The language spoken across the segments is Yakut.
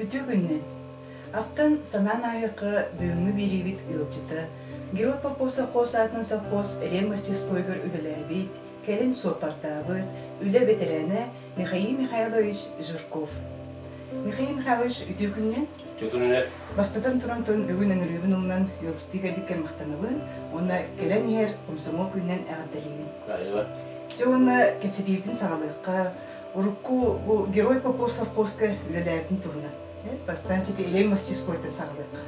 Үтүө күнүнэн! Ахтан санаан ааһыахха бүгүҥҥү биэриибит ыалдьыта, Герой Попов совхоз аатынан совхоз реммастерскойугар үлэлээбит, кэлин суоппардаабыт, үлэ бэтэрээнэ Михаил Михайлович Жирков. Михаил Михайлович, үтүө күнүнэн! Үтүө күнүнэн! Бастатан туран тон бүгүн ыҥырыыбын ылынан ыалдьыттыы кэлбиккэр махтанабын уонна кэлэн иһэр комсомол күнүнэн эҕэрдэлиибин. Аһыыба. Дьэ уонна кэпсэтиибитин саҕалыахха. Урукку бу Герой Попов совхозка үлэлээбитин туһунан. Бастаан чити Илей мастерскойтан саҕалыахха.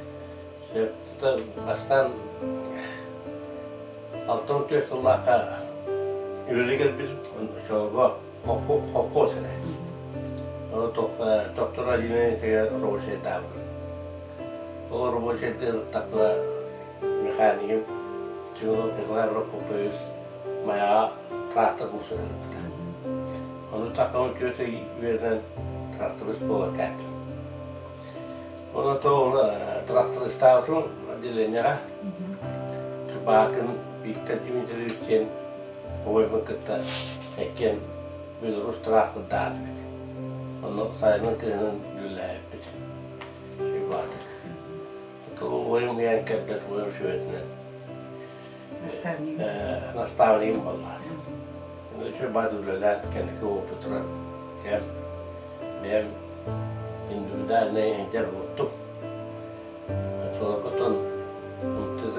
Сөп. Бастаан 64 сыллаахха үлэлии кэлбит оччолорго холкуос этэ. Ону доктор Алина этигэр рабочайдаабытым. Ол рабочайдыыр тахла механигым Чугунов Николай Прокопьевич Майаҕа трактор булсан ыыппыта. Ону таккабын түөрт ый үөрэнэн тракторист буолан кэлбитим. Онон то трактористаабытым отделениеҕа Кырбаакын Виктор Дмитриевич диэн убайбын кытта иккиэн Беларусь трактордаабыт. Онно сайынын кыһынын үлэлээбиппит. Сүбаатык. Убайым ыйан кэлбэт убайым сүбэтинэн Наставник. Наставнигым буолла. Үчүгэй баар үлэлээн кэнники опытыран кэм бэйэм индивидуальнай иһдэр буолтум. Оччолорготон МТЗ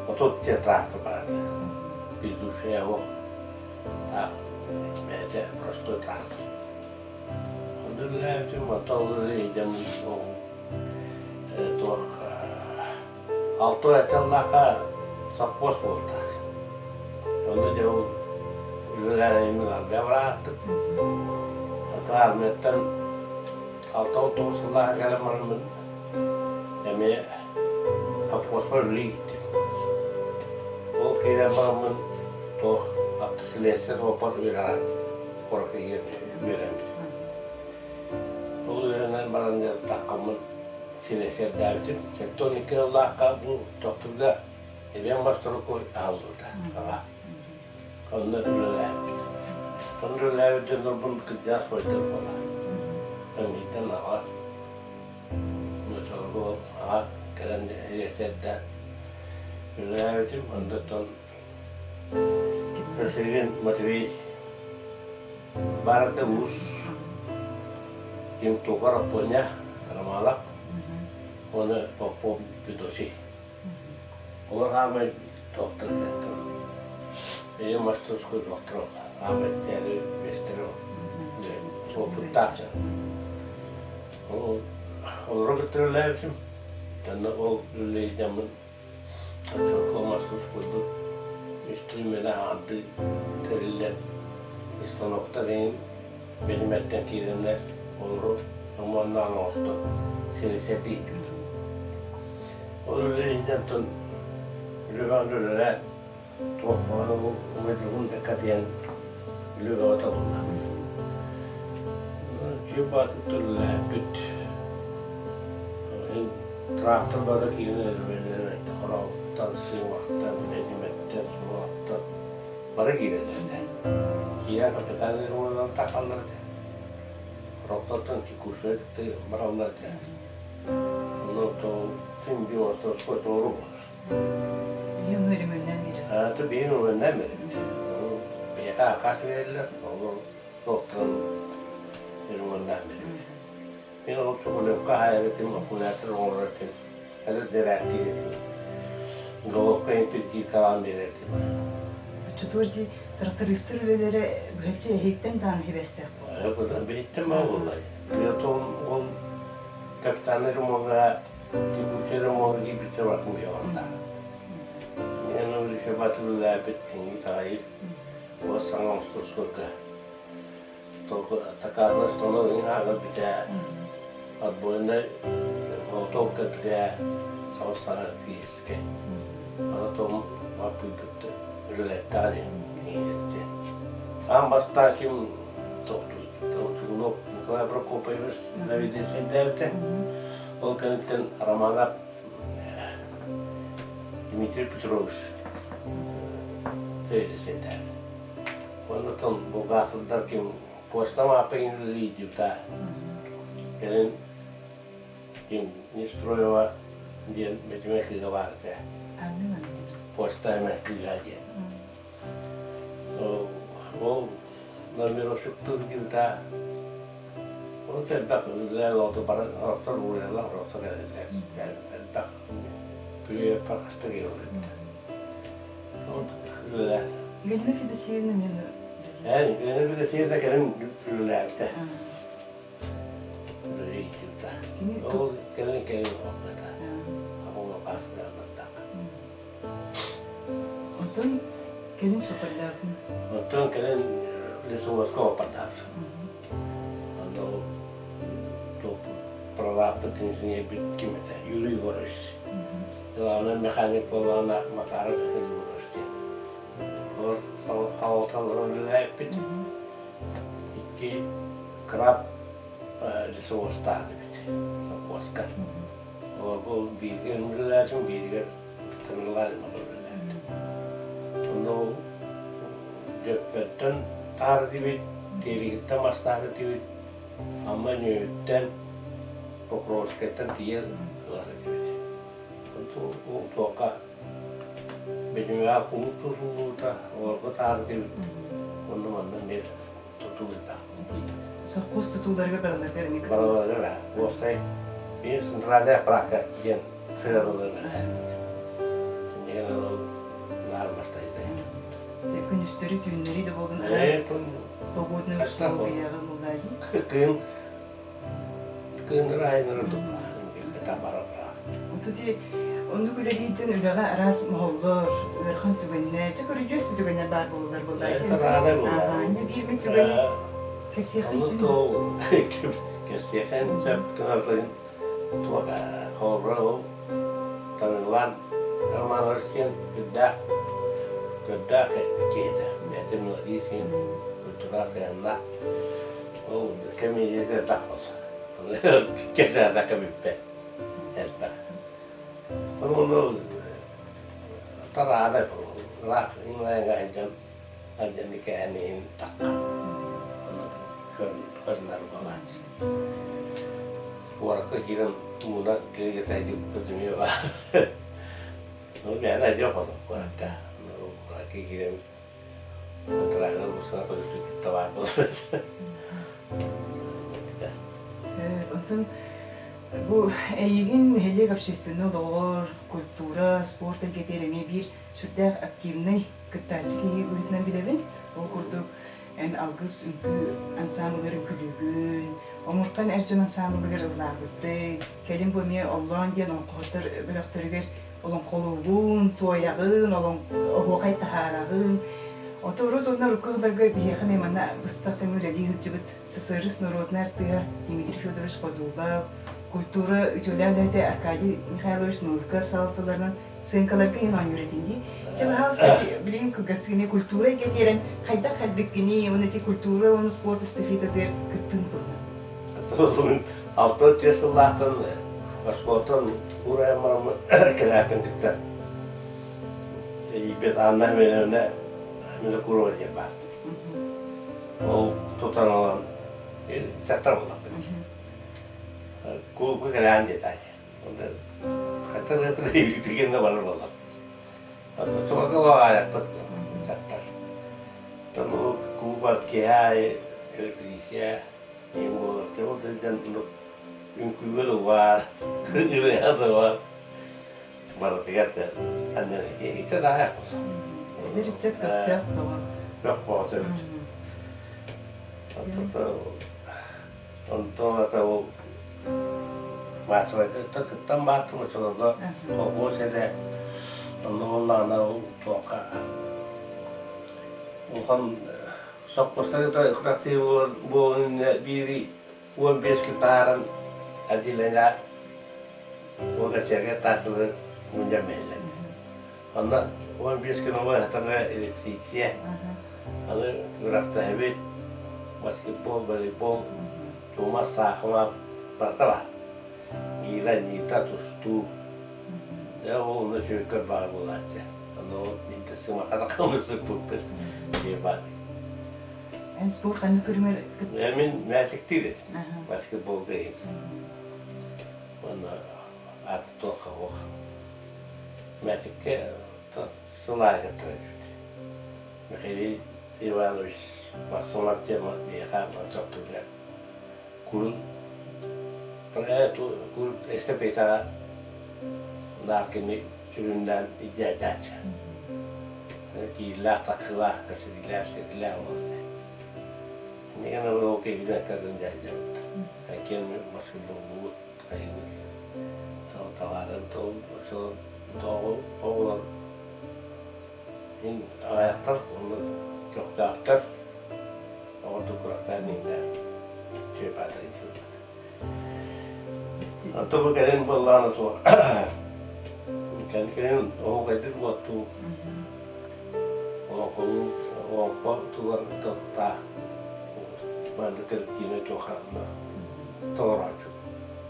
30 диэн трактор баар этэ. Бездушная ох таах бэйэтэ простой трактор. Онно үлэлээбитим, онтон ол иһдем ол туох Алта эталлаахха совхоз буолта. Онно дьэ ол үлэлээриммин армия барааттым. Ата армияттан 69 сыллааҕы кэлэн бараммын эмиэ совхозпар үлэлии киирдим. Ол киирэн бараммын туох автослесарь опыт үөрэҕэр куоракка үөрэммитим. Ол үөрэнэн баран таххаммын силэсэрдээбитим. 72 сыллаахха бу Төхтүргэ Иван Мосторукой аһыллыбыта. Аҕа. Онно үлэлээбиппит. Онно үлэлээбит дьоннорбун кырдьаҕас хойдор буолла. Таҥыйтан аҕа Ночолорго аҕа кэлэн силэсэрдээн үлэлээбитим. Онтон Просвирин Матвей Барыта уус ким Тукар Оппуонньа Романов уонна Попов Федосий. Олор аамай доктор диэттэр. Бэйэм мастерской доктор аамай тээри бэстэрэ опыттаах дьон. Ол олору кытта үлэлээбитим. Онно ол үлэлэйдэммин Холмостус курдук үстүүмэлэ аҥардыы тэриллэн, станоктар иһин бэлимэттэн киирэннэр олору омуоннаан оҥостон силисэрдии Ол үлэлиирдэн оттон үлэбэҕин үлэлээн туох баҕар убайдыгын бэккэ диэн үлэ бөҕө тобулла. Дьиэ баатыттан үлэлээппит. Трактор бары киирэн өрөмүөннэнэн Хороҕуттан, Сыымахтан, Бэдьимэттэн, Суоттан бары киирэллэр этэ. Киирэн капитальнай ремоннарын тахаллар этэ. Хороҕтортон текущай кытта бараллар этэ. Онно син биир остуоскуой толору буолар. Биһи ону өрөмүөннээн биэрэр. То биһи өрөмүөннээн биэрэбит. Биһиэхэ акаас биэрэллэр, олор туохтарын ремоннаан биэрэбит. Мин ол Чукулевка аһайар этим, аккумулятор оҥорор этим, это зарядтиир этим. Головка импиртиикалаан биэрэр этим. Оччотугар дии трактористар үлэлэрэ быһаччы эһиттэн даҕаны хибэстээх буолла. Биһиттэн баа буолла. Ол ол капитальный ремонтга текущий ремонтга киирбитэ барытын биһиэхэ Мен еще батыллаабыт тиҥи таайы туос саҥа оҥостор Только токарный станок иҥааҕар бүтээ, отбойнай молотовка бүтээ, саҕа-саҕа физическэй. Аны том баппыйбыт үлэлэттэҕэ диэн кинигэлэрчи. Аан бастаан ким тохтуу Чугунов Николай Прокопьевич заведующайдээбитэ. Ол кэнниттэн Романов Дмитрий Петрович заведующайдээбитэ. Онтон булгаатырдар ким почта мааппа иҥэрилии дьыбта. Кэлин Ким Нестроева диэн бэтимэ кыыһа баар этэ. Почта эмэ кыыһа диэн. Ол номеровщиктыыр диэбитэ. Ол элбэх үлэлээн олордо баран орохтор уурайаллар, орохтор кэлэллэр. Элбэх күрүөппэр хаста киһи олорбута. Ол үлэлээн. Галина Федосеевна мен Эн Галина Федосеевна кэлин үлэлээбитэ. Ол кэлин кэлин олорбута. Оҕо баасыналардаах. Онтон кэлин суоппардаабытын? Онтон кэлин лесовозка суоппардаабытым. Онно прорабпыт инженербит ким этэ? Юрий Егорович. Главный механик буоллаҕына Макаров Егорович диэн. Олор хаалталарын үлэлээппит. Икки краб лесовозтаах эбит сопхуоска. Ол бииригэр үлэлээтим, бииригэр тымнылаан үлэлээбитим. Онно ол Дьөппөттөн таһар этибит, Тиэлигиттэн мастаах этибит, Амма Ньүөһүттэн, Покровскайтан тиийэн ылар этибит. Ол туохха Бөдүҥэҕэ кулууп тутуллубута, олорго таһар этибит. Онно манна эмиэ тутуу элбэх. Совхоз тутууларыгар бараларыгар эмиэ Бараларыгар уопсай биир центральная аппаратка диэн сыһыарыллар Иннигин ол наар бастайдай. Күнүстэри түүннэри да буолун араас погодный условияҕа буллаа дии. Кыын кыыннары айнары бара Ити оннук үлэлиитин үлэҕэ араас моһоллор, ыарахан түгэннэр, чэ көрүдьүөс түгэннэр баар буолаллар буоллаа. Тараанай буоллаа. Инньэ биир мин түгэни кэпсиэххин син. Кэпсиэххин сөп гынарбын холобура ол Тамерлан Романович диэн үрдээх көрдөөх киһитэ. Бэйэтэ мелодист иһин культура сыһыаннаах. Ол кэмиэдийэтэ элбэх буолса. Кэпсээтэххэ бүппэт. Элбэх. Ону тараана ыраах иҥлээҥҥэ сылдьан сылдьан иккиһэн иһин тахха. Ону көрүнэр буолааччы. Куоракка киирэн мууна киригэтэй диэбиппит эмиэ баар. Ну, мээнэ айдыах буолла куоракка. Куоракка киирэн контрагынан мусора көрүстүк кытта баар буолбут. Онтон Бу эйигин нэһилиэк общественнай олоҕор, культура, спорт эйгэтигэр эмиэ биир сүрдээх активнай кыттааччы киһи быһыытынан билэбин. Ол курдук эн Алгыс үҥкүү ансаамбылыгар үҥкүүлүүгүн, Омурхан эр дьон ансаамбылыгар ыллаабытыҥ, кэлин бу эмиэ Оллоон диэн олоҥхоһуттар бөлөхтөрүгэр олоҥхолуугун, туойаҕын, оһуохай таһаараҕын. Ото урут уонна урукку сылларга биһиэхэ эмиэ манна быстах кэмҥэ үлэлии сылдьыбыт СССР норуотунай артыыһа Дмитрий Федорович Ходулов, культура үтүөлээх үлэһитэ Аркадий Михайлович Новиков салалталарынан сценкаларга иһин оонньуур этиҥ дии. Чэ, баһаалыста, билигин кылгастык эмиэ культура эйгэтигэр хайдах кэлбиккиний уонна ити культура уонна спорт эстафетатыгар кыттыҥ туһунан. 64 сыллаахтан оскуолаттан уурайан бараммын кэлээппин кытта эдьиийбит Анна Семеновна Винокурова диэн баар. Ол тутан ылан дьахтар буоллахпын. Кулуупка кэлээн диэтэ. Хата да билигин да барар буоллар. Оччолорго аайаппыт дьахтар. Оттон ол кулууба киэһэ аайы репетиция ийэм буолар. Ол сылдьан үҥкүүгэ да баар, ырыаҕа да баар. Барытыгар да анньан иччэ да аайаппыт. Эдэр ыччат көхтөөх бөҕө. Көх бөҕөтө эбит. Онтон ата ол массовайга кыттан бааттым оччолорго холкуос этэ. Онно буоллаҕына ол туохха улахан сопхуостары да күрэхтэһии буолан иннинэ биири 15 күн таһааран отделение уонна таасылы мунньан биһиллэр. Онно 15 күн оҕо хатана репетиция, аны күрэхтэһэбит, баскетбол, волейбол, тума, саахыма барыта баар. Гиилэ, нита, тустуу. Дьэ ол онно сүөккөр баар буолааччы. Онно ол биирдэ сымахана сыппыппыт дии баар. Эн спорт ханнык көрүҥэр Мин мээсиктиир этим. Баскетболга иһим. Уонна ат туохха суох. Мэтиккэ сыл аайы кыттар этибит. Михаил Иванович Максимов диэн биһиэхэ мантан курун кур эстафетаҕа наар кини сүрүннээн илдьээччи. Кииллээх, таккылаах, кэсириилээх, сирилээх буолла. Иннигэн ол киһини кэргэн дьайдабыт. Киэн баскетболлуут, айыбыт. Талаарын тол, оҕолор мин аҕайахтар, онно көхтөөхтөр, оҕордук курахтаан иҥнэ чүөпаатар итибит. Ото бу кэлин буоллаҕына туох кэлин оһуокайдык уоттуу олоҥхолуу олоҥхо тугар тыллаах маннык кэлэктиибэ туохха толорооччу.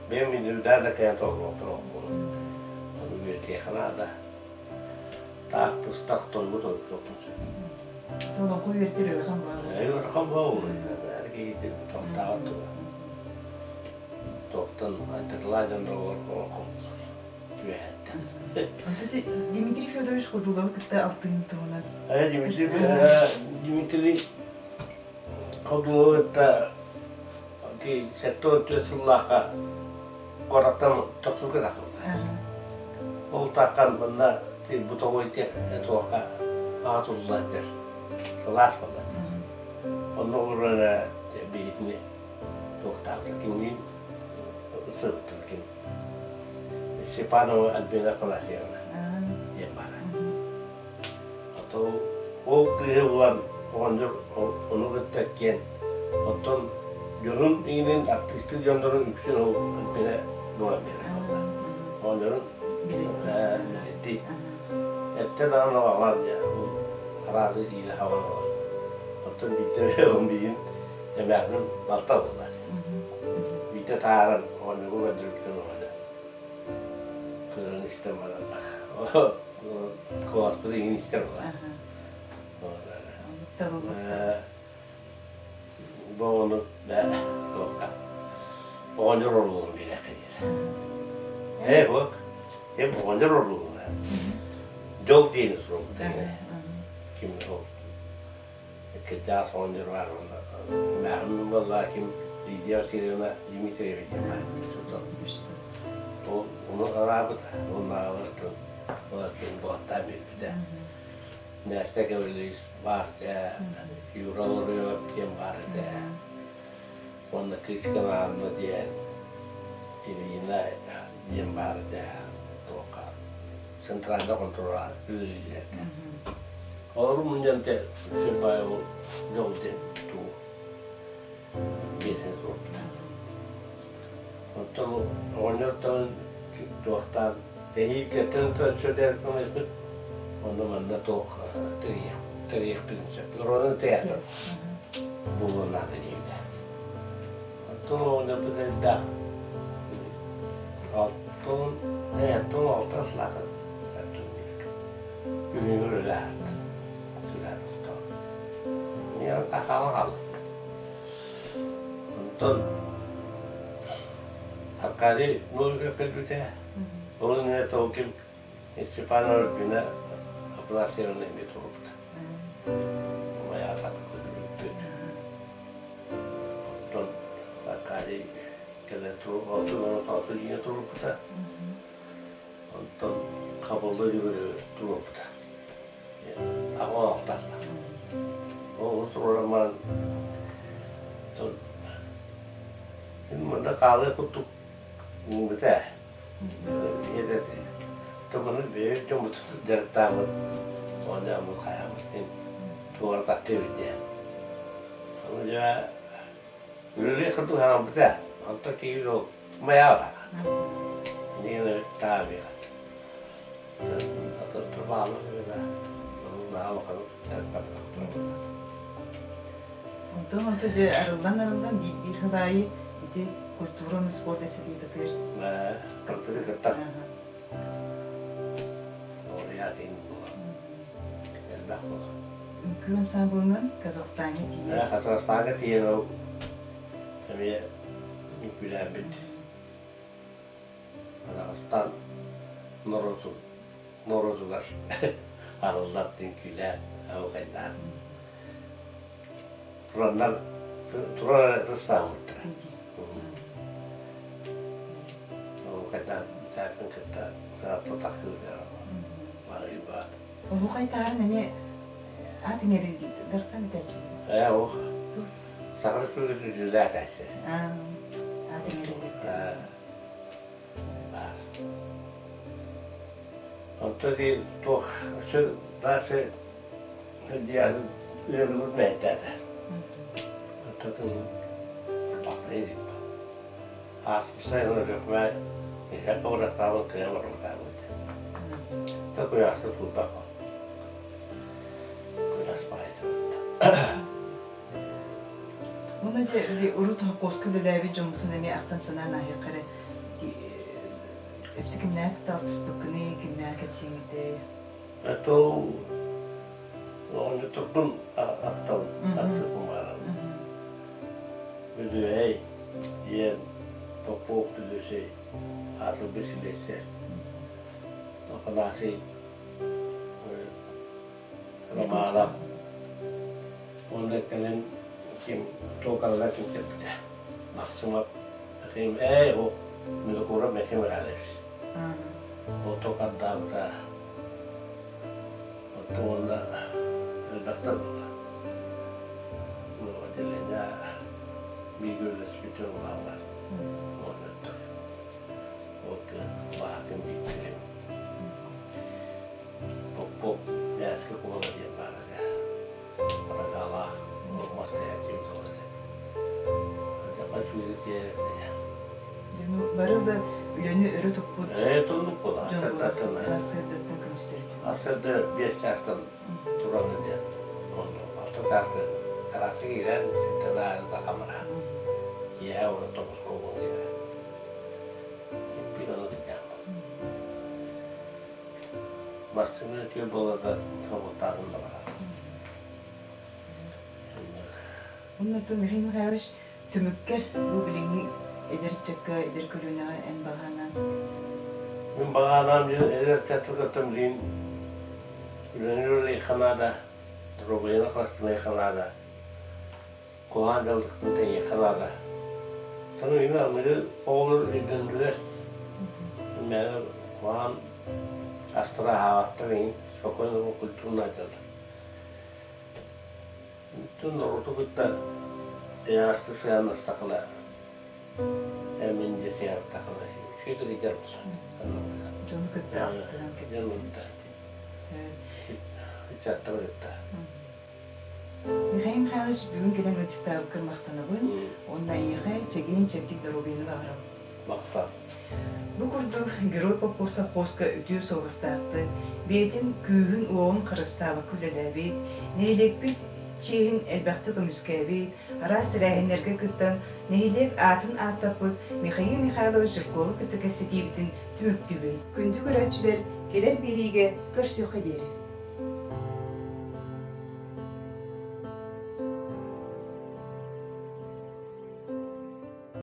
Бэйэм минүрдээн да кэлэн толоруохтар олоҥхону. Ону үөрэтиэххэ наада. Таах быстах тойгу тойгуохпун сөп. Олоҥхо үөрэтэр ыарахан буолла. Ыарахан буолла. Киһи тохтообот туга. Туохтан айдарылаа дьонноругар олоҥхолууллар түбэһэттэн. Дмитрий Федорович Ходуловы кытта алтыһын туһунан. Дмитрий Дмитрий Ходуловы кытта 74 сыллаахха куораттан тохтууга тахсыбыта. Ол таххан манна бытовой туохха аҕа туллар сылаас буолла. Онно олорон биһитини туохтаабыта кимниин сырыттым ким Степанова Альбина Афанасьевна диэн баара. А то ол кыыһы булан оҕонньор ону кытта киэн оттон дьонун иинин артыыстыы дьоннорун үксүн ол Альбина булан биэрэр оҕонньорун билэттии эттэ даҕаны аҕалан дьэ араады иилэ хабан ылар оттон биирдэ он биин Эмээхсин балта буолла. Биирдэ тааран оҕонньорго көрдөрбүтүн оҕонньор көрөн истэн баран куоласпыт иҥин истэр буолла. Бу оҕону суохха оҕонньор оруолун биэрэххэ диир. Ээ вот ким оҕонньор оруолуна дьол диэни суруйбута ким ол Кырдьаҕас оҕонньор баар уонна эмээхсин буоллаҕа ким Лидия Васильевна Дмитриева диэн баар учуутал. Ол ону анаабыта уоннааҕылартан ким буолаттаан биэрбитэ. Настя Гаврильевич баар этэ, Юра Лоруев диэн баар этэ. Уонна Кыычка Анна диэн, Ирина диэн баар этэ. Туохха центральный контура үлэлииллэр этэ. Олору мунньан те Сырбай ол дьол диэн туу пиэсэни туруорбута. Оттон оҕонньортон туохтаан эһиил кэттэн көрсөдөөккөмөспүт онно манна туох тэрийиэхпин сөп. Народный театр буолуон наада диэбитэ. Оттон оҕонньорбут элбэх алтан алтан алтан сылаатын Күһүҥҥү үлэһит үлэһит хаалан хаалла. Онтон Аркадий Новиков кэлбитэ. Ол иннинэ Толкин Степанова Альбина Афанасьевна эмиэ турбута. Майаатап көрүлүппүт. Онтон Аркадий кэлэн оту дьиҥэ турбута. Онтон хабылла үгүрү туруорбута. Аҕа алтаахтар. Ол туруоран баран мин хаалыы курдук муҥмута. Тобону бэйэбит дьоммут дьарыктааммыт, оонньооммут, хайааммыт мин туора таттыыбыт диэн. Ону дьэ үлэлиэх курдук санаммыта. Онтон киһи ол Майаҕа. Нина Таабига. Онтон онто дьэ арыллан-арыллан биир-биир сыл аайы ити культураны спорт эсэбиэтатыгар Тартыры кыттар. Лауреат буолар. Элбэх буолар. Үҥкүү ансамблынан Казахстаҥҥа тиийэн. Казахстаҥҥа тиийэн ол эмиэ үҥкүүлээбит. Казахстан норуотун норуотугар арыллар үҥкүүлээн оһуохайдаан тураннар турар эрэ тыстаабыттара. Оһуохайдаан бүтээппин кытта саатта тахсыытыгар барыйбаат. Оһуохай таһарын эмиэ аат иҥэрин дархан этээччи. Ээ ох Саха Республикатын үтүөлээх этээччи. Аат иҥэрин Баар. Онтон ити туох өссө дальше ыалыбыт мэһэйдээтэ. Оттон бахтайы дип. Ааспыт сайын Өлүөхүмэ Михаил Коврахтаабын кыайан барбатаабыт. Та куйааска турбах Куйаас баайдыбыт. Уонна дьэ били урут хоппуоска үлэлээбит дьоммутун эмиэ ахтан санаан ааһыахха эрэ өссө кимнээх кытта алтыспыккыный, кимнээх кэпсиэҥитэй? Это оҕонньотторбун ахтабын, ахтыахпын баҕарабын. Бүлүөһэй диэн Попов Бүлүөсэй аатырбыт силиэсэр Афанасий Романов уонна кэлин ким туокарга ким кэлбитэ Максимов Аким ээ ол Милокуров Максим Михайлович ол токардаабыта оттон уонна элбэхтэр буолла отделение бииргэ үлэлэспит дьон бааллар оҕонньоттор ол кылааһын биирдэрим Попов Мээскэ куола диэн баар этэ. Арагаалаах мас тэһээччи буолар этэ. Бары да үлэни өрө туппут Ээ, туллук буола. дьон сырдаттан көмүстэритин. Сарсыарда 5 чаастан туран диэн алта чааска гаражка киирэн ситтэн аайы да хамара. Киэһэ уонна тоҕуска буолан киирэр. Биир ону Массыына үтүө буоларга собуоттаатын да барар. Оннуттан Михаил Михайлович түмүккэр бу билиҥҥи эдэр ыччакка, эдэр көлүөнэҕэ эн баҕанаан? Мин баҕанаам эдэр ыччаттарга кыттан билигин үлэни үлэлиэххэ наада, доруобуйаны харыстыныахха наада, куһаҕан дьаллыктан тэйиэххэ наада. Ону имэ аныгы оҕолор өйдөннүлэр. Мээнэ куһаҕан астара аһаабаттар иһин спокойно культурно айталлар. Бүтүн норуоту кытта эйэҕэстик сыһыаннастаххына, эн мин дьиэ сыһыарыттаххына үчүгэй да дьарыктар. Дьону кытта алтыһан кэпсэтэн. Ыччаттары кытта. Михаил Михайлович, бүгүн кэлэн ыалдьыттаабыккар махтанабын уонна эйиэхэ чэгиэн-чэбдик доруобуйаны баҕарабын. Махтал. Бу курдук Герой Попов совхозка үтүө суобастаахтык, бэйэтин күүһүн-уоҕун харыстаабакка үлэлээбит, нэһилиэкпит чиэһин элбэхтик көмүскээбит, араас тэрээһиннэргэ кыттан нэһилиэк аатын ааттаппыт Михаил Михайлович Жирковы кытта кэпсэтиибитин түмүктүүбүн. Күндү көрөөччүлэр, кэлэр биэриигэ көрсүөххэ диэри.